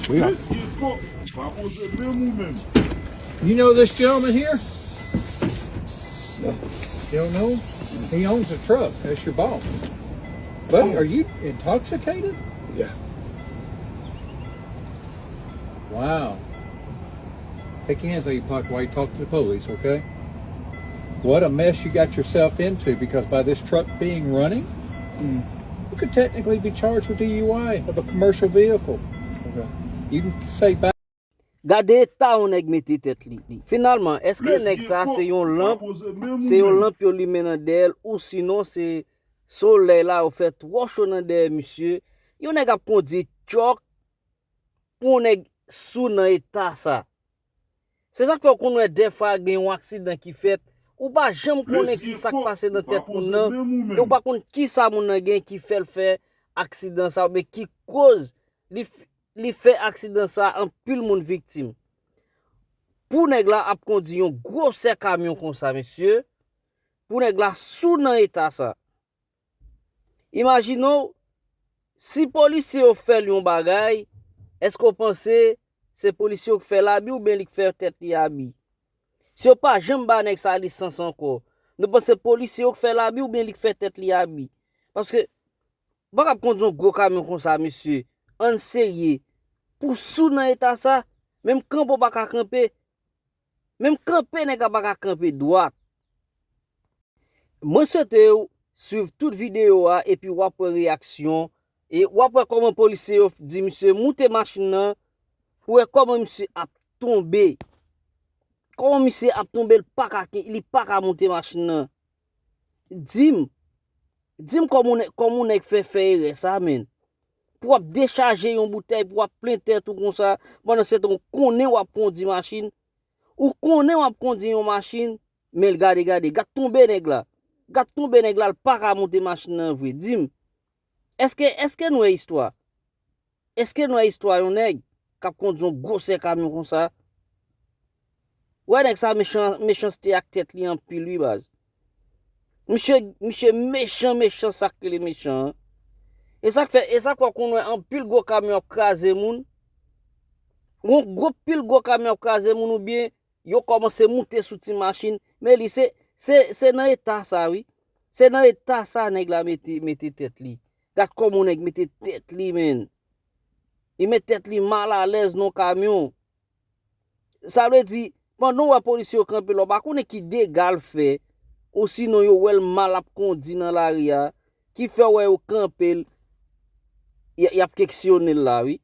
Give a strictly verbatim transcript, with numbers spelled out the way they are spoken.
We are. Mesye fò, pa poze menm ou menm. You know this gentleman here? You don't know? He owns a truck. That's your boss. Buddy, are you intoxicated? Yeah. Wow. Take your hands out of your pocket while you talk to the police, okay? What a mess you got yourself into, because by this truck being running, you could technically be charged with D U I of a commercial vehicle. Okay. You can say back. Gade eta yon nèg mete tèt li. Li- Finalman, èske nèg sa se yon lanp, se yon lanp yo limen nan dèyè l, ou sinon se solèy la yo fè twò cho nan dèyè misye? Yon nèg ap kondi tchòk pou yon nèg sou nan eta sa. Se sa k fè w konn wè dèfwa gen yon aksidan ki fèt, ou pa janm konnen ki sa k pase nan tèt moun nan, e ou pa konn ki sa moun nan gen ki fè l fè aksidan sa, oubyen ki koz li, f- li fè aksidan sa, anpil moun viktim. Pou nèg la ap kondi yon gwosè kamyon konsa, mesye, pou nèg la sou nan eta sa. Imajine w, si polisye yo fè l yon bagay, èske w panse se polisye yo k fè l abi oubyen li k fè tèt li abi? Si yo pa janm ba nèg sa lisans ankò, nou panse polisye yo k fè l abi oubyen li k fè tèt li abi? Paske, w pa kab kondi yon gwo kamyon konsa, mesye, ann serye, pou sou nan eta sa, menm kanpe w pa ka kanpe, menm kanpe nèg la pa ka kanpe dwat. Mwen swete w swiv tout videyo a epi w ap wè reyaksyon, e w ap wè kòman polisye yo di misye moute machin nan, pou wè kòman misye ap tonbe. Kòman misye ap tonbe, li pa ka, li pa ka moute machin nan. Di m, di m kòman w nè- kòman w nèg fè fè erè sa, menn. Pou w ap dechaje yon boutèy, pou w ap plen tèt ou konsa, pandan se tan w konnen w ap kondi machin, ou konnen w ap kondi yon machin, men l gade, gade, gad tonbe nèg la. Gad tonbe nèg la, l pa ka moute machin nan vre. Di m, èske, èske n wè istwa? Èske n wè istwa yon nèg k ap kondi yon gwosè kamyon konsa? Wè nèg sa mechan, mechanste ak tèt li anpil wi baz. Misye, misye mechan, mechan, sa k rele mechan an. E sa k fè, e sa k fè w konn wè anpil gwo kamyon ap kraze moun. Yon gwo pil gwo kamyon ap kraze moun oubyen yo kòmanse moute sou ti machin. Men li se, se, se nan eta sa wi. Se nan eta sa nèg la mete, mete tèt li. Gad kòman yon nèg mete tèt li, menn. Li met tèt li malalèz nan kamyon. Sa vle di, pandan w wè polisye yo kanpe la, w pa konnen ki dega l fè, osinon yo wè l mal ap kondi nan lari a, ki fè w wè yo kanpe l, y, y ap keksyone l la, wi.